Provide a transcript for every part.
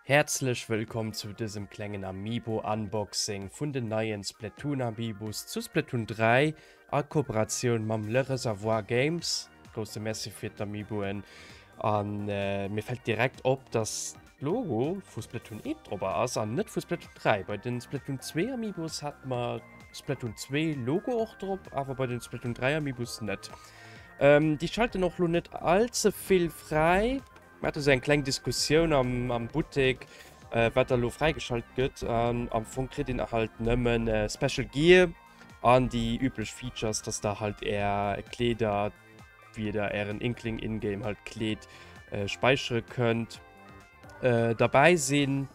Häerzlech wëllkomm zu dësem klengen Amiibo Unboxing vun den neien Splatoon Amiibos zu Splatoon 3 a Kooperatioun mam Le Reservoir Games. Grousse Merci fir d'Amiiboen an mir fällt direkt op dass d'Logo vu Splatoon 1 drop ass an net vu Splatoon 3. Bei den Splatoon 2 Amiibos hat mer Splatoon 2 Logo och drop, awer bei den Splatoon 3 Amiibos net. Déi schalten och lo net all ze vill fräi. Mir hate sou eng kleng Diskussioun am, am Buttek, wat da lo fräigeschalt gëtt. An am Fong kritt een halt nëmmen Special Gear an déi üblech Features, dass der halt är Kleeder, wéi der ären Inkling in-game halt kleet, späichere kënnt. Derbäi sinn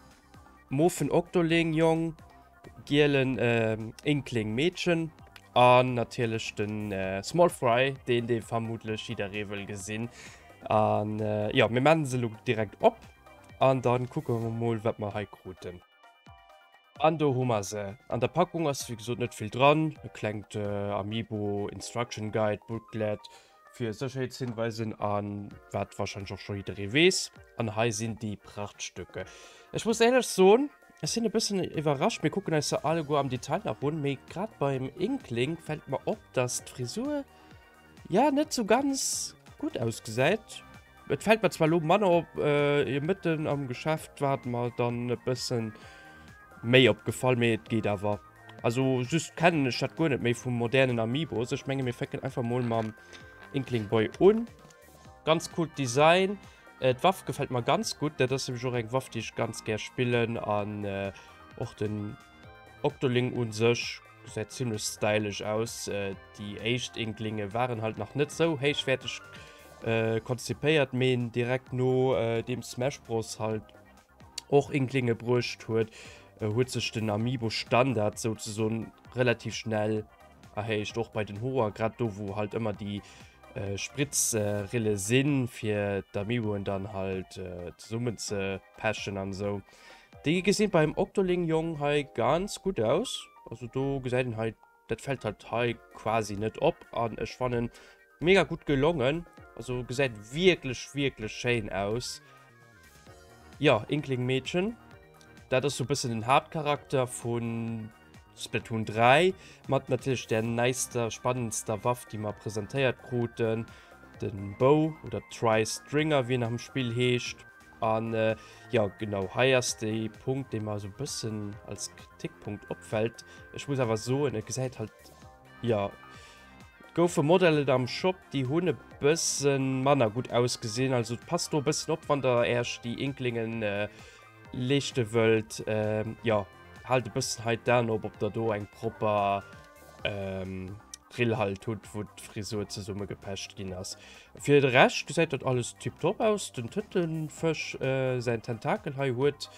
Mofen Octoling Jong, gielen Inkling Meedchen an natierlech den Small Fry, deen dee vermutlech jidderee wëll gesinn. An jo, mir maachen se elo direkt op an dann kucke mer mol wat mer hei kruten. An do hu mer se. An der Packung ass wéi gesot net vill dran, e klengt Amiibo Instruction Guide Booklet, Fir Sécherheetshinweisen an wat wahrscheinlech och scho jidderee weess. An hei sinn déi Prachtstücke. Ech muss éierlech soen, ech sinn e bëssen iwwerrascht. Mir kucken eis se alleguer am Detail nach un, mee grad beim Inkling fält mer op, dass d'Frisur, ja, net sou ganz gutt ausgesäit. Et fält mer zwar elo manner op, ier mëtten am Geschäft war et mer dann e bëssen méi opgefall, mee et geet awer. Also just kennen ech dat guer net méi vum modernen Amiibos. Ech menge mir fänken einfach mol mam Inkling Boy un. Ganz coolt Design. Äh, D'Waff gefällt mer ganz gutt. Dat ass nämlech och eng Waff, déi ech ganz gär spillen an äh, och den Octoling un sech gesäit zimmlech stylisch aus. Äh, déi éischt Inklinge waren halt nach net sou héichwäerteg äh, konzipéiert, mee direkt no äh, deem Smash Bros halt och Inklinge bruecht huet, huet sech den Amiibo Standard souzesoen relativ schnell erhéicht, och bei den Hoer, grad do wou halt ëmmer déi Spritzrille sinn, fir d'Amiiboen dann halt zesummen ze pechen an esou. Déi gesinn beim Octoling Jong hei ganz gutt aus, also do gesäit een hei, dat fält halt hei quasi net op an ech fannen mega gutt gelongen, also gesäit wierklech wierklech schéin aus. Jo, Inkling Meedchen, dat ass sou bëssen den Haaptcharakter vu Splatoon 3, mat natierlech där neister, spannendster Waff, déi mer presentéiert kruten, de Bow oder Tri-Stringer, wéi en am Spill heescht. An jo, genau hei ass dee Punkt, dee mer sou bëssen als Kritikpunkt opfält. Ech muss awer soen, et gesäit halt, jo, Et goufe Modellen am Shop, déi hunn e bësse manner gutt ausgesinn. Also passt do e bëssen op, wann der Äerch déi Inklingen leeschte wëllt. Jo, haalt e bëssen hei d'Aen op, ob der do eng propper Rill halt hutt, wou d'Frisur zesummegepecht ginn ass. Fir de Rescht gesäit dat alles tiptop aus. Den Tëntenfësch, säin Tentakel hei huet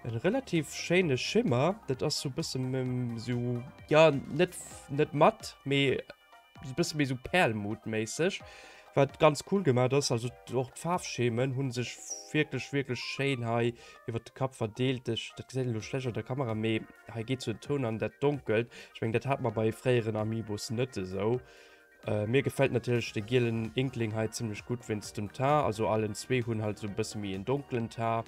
En relativ schéine Schimmer, dat ass sou bësse sou, ja net net matt, mee sou bësse méi sou perlmutméisseg, wat ganz cool gemaat ass. Also och d'Faarfschemen hunn sech wierklech wierklech schéin hei iwwert de Kapp verdeelt. Ech, dat gesäit een elo schlecht an der Kamera, mee hei geet sou den Toun an dat Donkelt. Ech mengen dat hat mer bei fréieren Amiibos net esou. Mir gefällt natierlech de gielen Inkling hei zimmlech gutt wéinst dem Teint, also allen zwee hunn halt sou e bësse méi en donkelen Teint.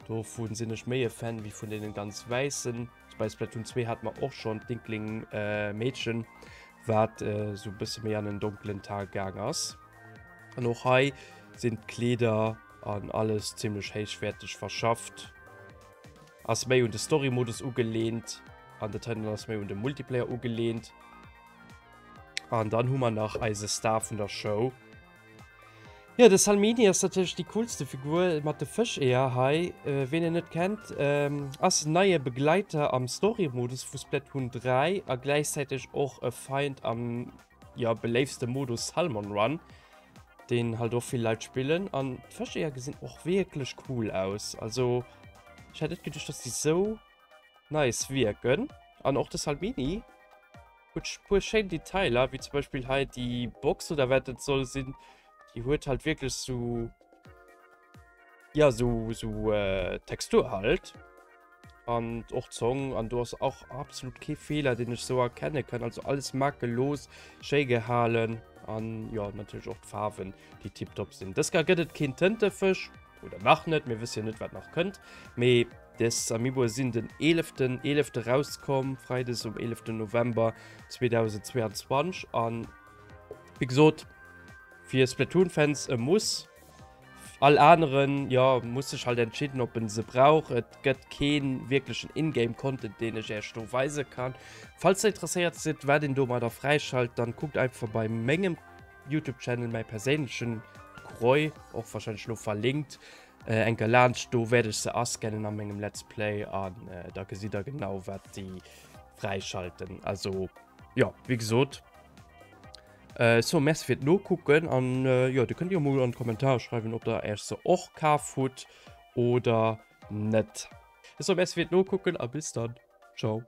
Dovun sinn ech méi e Fan wéi vun deenen ganz wäissen. Bei Splatoon 2 hat mer och schonn d'Inkling Meedchen, wat sou e bësse méi an en donkelen Teint gaang ass. An och hei sinn d'Kleeder an alles zimmlech héichwäerteg verschafft. Ass méi un de Story-Modus ugeleent an dat heiten ass méi un de Multiplayer ugeleent. An dann hu mer nach eise Star vun der Show. Jo, de Salmini ass natierlech déi coolste Figur mat de Fëscheeër hei. Ween en net kennt, ass en neie Begleiter am Story-Modus vu Splatoon 3 a gläichzäiteg och e Feind am, jo, beléiftste Modus Salmon Run, deen halt och vill Leit spillen. An d'Fëscheeër gesinn och wierklech cool aus. Also, ech hätt net geduecht, dass déi sou nice wierken. An och de Salmini. Huet puer schéin Detailer, wéi zum Beispill hei déi Box oder wat dat soll sinn. Déi huet halt wierklech sou, ja, sou, sou äh, Textur halt. An och d'Zong, an do ass och absolut kee Feeler, deen ech sou erkenne kann. Also alles makellos, schéi gehalen. An jo, natierlech och d'Faarwen, déi tiptop sinn. Dës Kéier gëtt et keen Tëntefësch. Oder nach net, mir wësse jo net wat nach kënnt. Mee des Amiiboe sinn den 11. 11. rauskomm, Freides um 11. November 2022 an wéi gesot fir Splatoon-Fans e Muss. All aneren, jo, muss sech halt entscheeden op en se brauch. Et gëtt kee wierklechen In-Game-Content deen ech äech do weise kann. Falls der interesséiert sidd wat een domadder fräischalt, dann kuckt einfach bei mengem Youtube Channel, mäi perséinlechen Croy, och wahrscheinlech lo verlinkt, enker laanscht. Do wäert ech se ascannen a mengem Let's Play an da gesitt der genau wat déi fräischalten. Also jo, wéi gesot, so Merci fir d'Nokucken an jo, dir kënnt jo mol an d'Kommentarer schreiwen ob der äech se och kaf hutt oder net. So Merci fir d'Nokucken a bis dann. Ciao.